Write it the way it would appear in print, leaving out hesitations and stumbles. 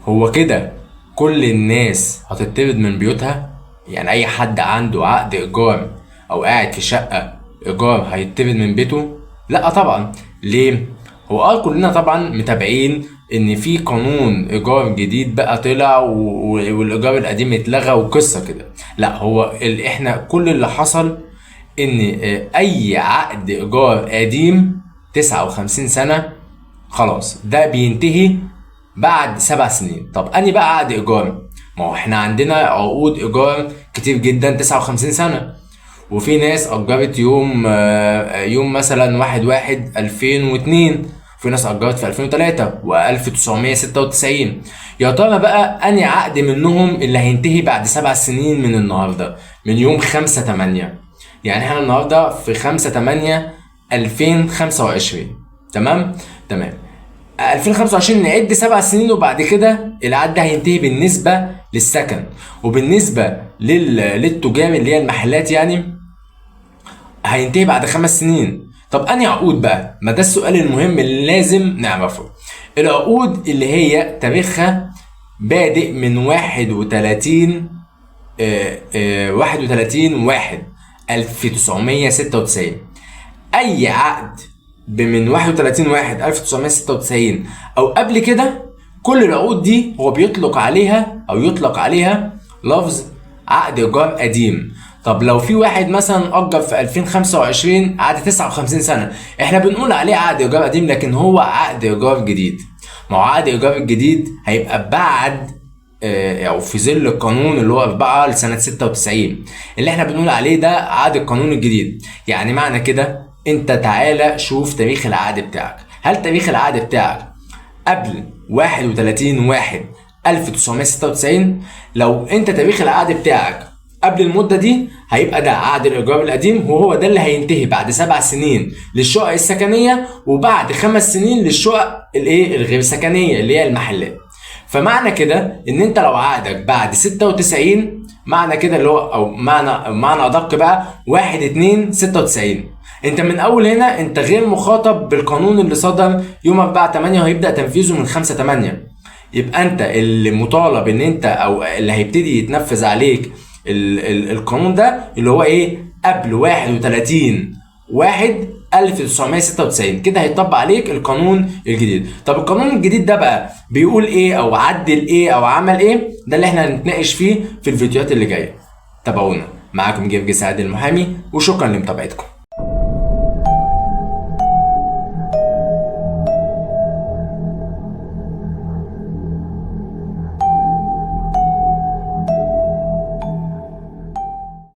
هو كده كل الناس هتطرد من بيوتها؟ يعني اي حد عنده عقد ايجار او قاعد في شقة ايجار هيطرد من بيته؟ لا طبعا. ليه؟ هو كلنا طبعا متابعين ان في قانون ايجار جديد بقى طلع والايجار القديم اتلغى وقصة كده. لا، هو احنا كل اللي حصل ان اي عقد ايجار قديم 59 سنة خلاص ده بينتهي بعد 7 سنين. طب اني بقى عقد ايجار؟ ما هو احنا عندنا عقود ايجار كتير جدا 59 سنة، وفي ناس اجرت يوم مثلا 1/1/2002، وفي ناس اجرت في 2003 و1996. يا ترى بقى اني عقد منهم اللي هينتهي بعد 7 سنين من النهارده، من يوم 5/8؟ يعني احنا النهارده في 5/8/2025، تمام؟ تمام. 2025 نعد 7 سنين وبعد كده العقد ده هينتهي بالنسبة للسكن، وبالنسبة للتجار اللي هي المحلات يعني هينتهي بعد 5 سنين. طب انهي عقود بقى؟ ما ده السؤال المهم اللي لازم نعرفه. العقود اللي هي تاريخها بادئ من 31، 31/1/1996. اي عقد من 31/1/1996 او قبل كده، كل العقود دي هو بيطلق عليها او يطلق عليها لفظ عقد ايجار قديم. طب لو في واحد مثلا اجر في 2025 عقد 59 سنة، احنا بنقول عليه عقد ايجار قديم، لكن هو عقد ايجار جديد. ما هو عقد ايجار الجديد هيبقى بعد او في ظل القانون اللي هو 4 لسنة 96 اللي احنا بنقول عليه ده عقد القانون الجديد. يعني معنى كده انت تعالى شوف تاريخ العقد بتاعك، هل تاريخ العقد بتاعك قبل 31/1/1996؟ لو انت تاريخ العقد بتاعك قبل المدة دي هيبقى ده عقد الإيجار القديم، وهو ده اللي هينتهي بعد 7 سنين للشقق السكنية، وبعد 5 سنين للشقق الغير سكنية اللي هي المحلات. فمعنى كده ان انت لو عقدك بعد 96، معنى كده اللي هو او معنى ادق بقى 1/2/96، انت من اول هنا انت غير مخاطب بالقانون اللي صدر يوم 4/8 وهيبدأ تنفيذه من 5/8. يبقى انت اللي مطالب ان انت او اللي هيبتدي يتنفذ عليك القانون ده اللي هو ايه؟ قبل 31/1/1996 كده هيطبق عليك القانون الجديد. طب القانون الجديد ده بقى بيقول ايه او عدل ايه او عمل ايه؟ ده اللي احنا هنتناقش فيه في الفيديوهات اللي جايه. تابعونا، معاكم جرجس سعد المحامي، وشكرا لمتابعتكم.